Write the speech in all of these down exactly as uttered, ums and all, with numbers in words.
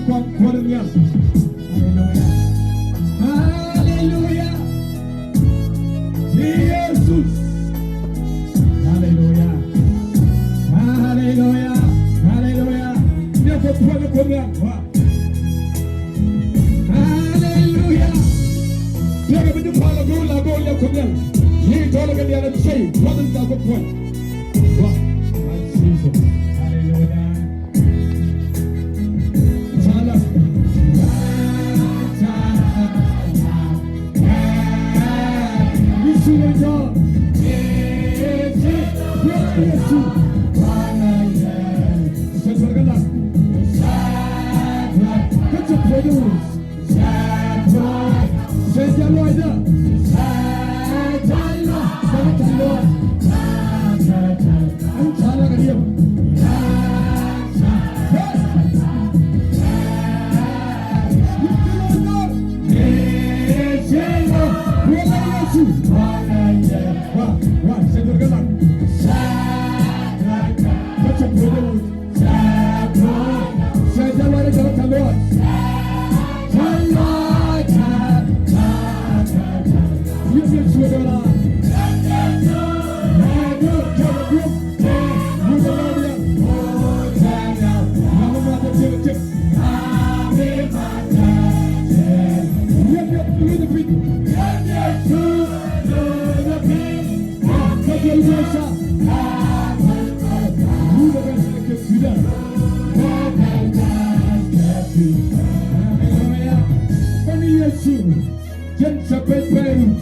Kuan kuan in nhial. Haleluya. Haleluya. Jesus. Haleluya. Haleluya. Haleluya. Ni kuan kuan in nhial. Wa. Haleluya. Tiɛɛkɛ bi ji̱ palä go̱o̱r la go̱o̱r lɛ kuan in nhial. Ni tɔlɛ kɛ diaal in cey. Kuan in nhial kuan kuan. Wa. Jesus. Haleluya. Jɛn cɛ pɛc pɛc rut.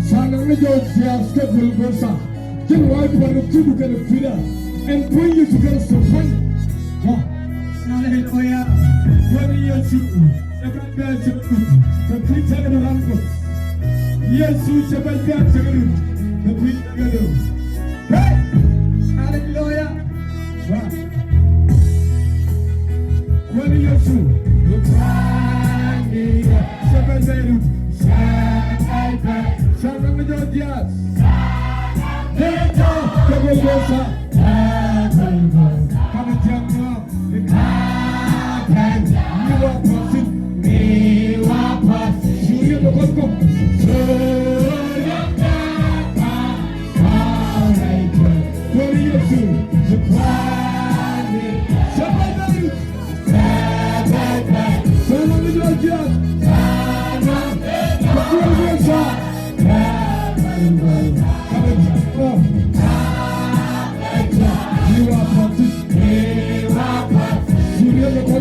Ca naŋ ni jɔw jiath kɛ Golgotha. Jɛn wa̱a̱ puɔ̱n kɛ kui̱du kɛnɛ kui̱da. Ɛn puɔ̱ny Yecu Kritho puɔ̱ny. Wa. Haleluya. Puɔ̱ny Yecu. Cɛ pɛc pɛc cɛ rut. Kɛ kui̱ cɛ kɛ ran Kuɔth. Yecu cɛ pɛc pɛc cɛ rut. Kɛ kui̱ cɛ kɛ rut. Hey! Haleluya. Kuäär ni Yecu. Kuäär ni Yecu. Cɛ bɛ lɛ rut. Cɛ bɛ lɛ. Cɛ bɛ lɛ jɔw jiath. Cɛ bɛ lɛ jɔw jiath. Kamɛ jiath ni wa. Kamɛ jiath ni wa. Ni wa. Suriɛ bɛ kɔn kɔn. Suriɛ bɛ kɔn.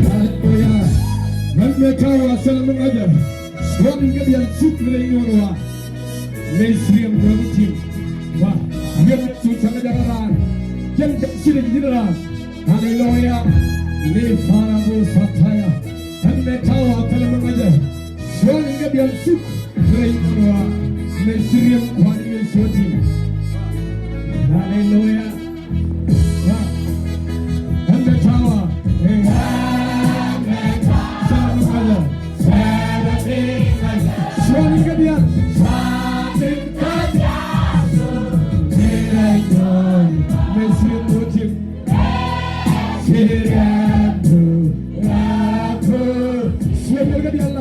Haleluya. Ŋäc mëë ta̱a̱ wa thilɛ mi ŋäcä. Cuɔ̱ŋ in kä diaal cuk mi leny ni ɣän wa. Mëë ci riɛm kuäär mi tim. Wa. Riɛm Yecu cak jakä raan. Jɛn jakä ci leny ni raan. Haleluya. Ni para bo sataya. Ŋäc mëë ta̱a̱ wa thilɛ mi ŋäcä. Cuɔ̱ŋ in kä diaal cuk mi leny ni ɣän wa. Mëë ci riɛm kuäär mi Yecu tim. Haleluya. Ɛn bɛ ta̱a̱ wa. Cuɔ̱ŋ in kä diaal. Mëë ci riɛm kuäär tim. Ci riɛm kuäär. Cuɔ̱ŋ in kä diaal.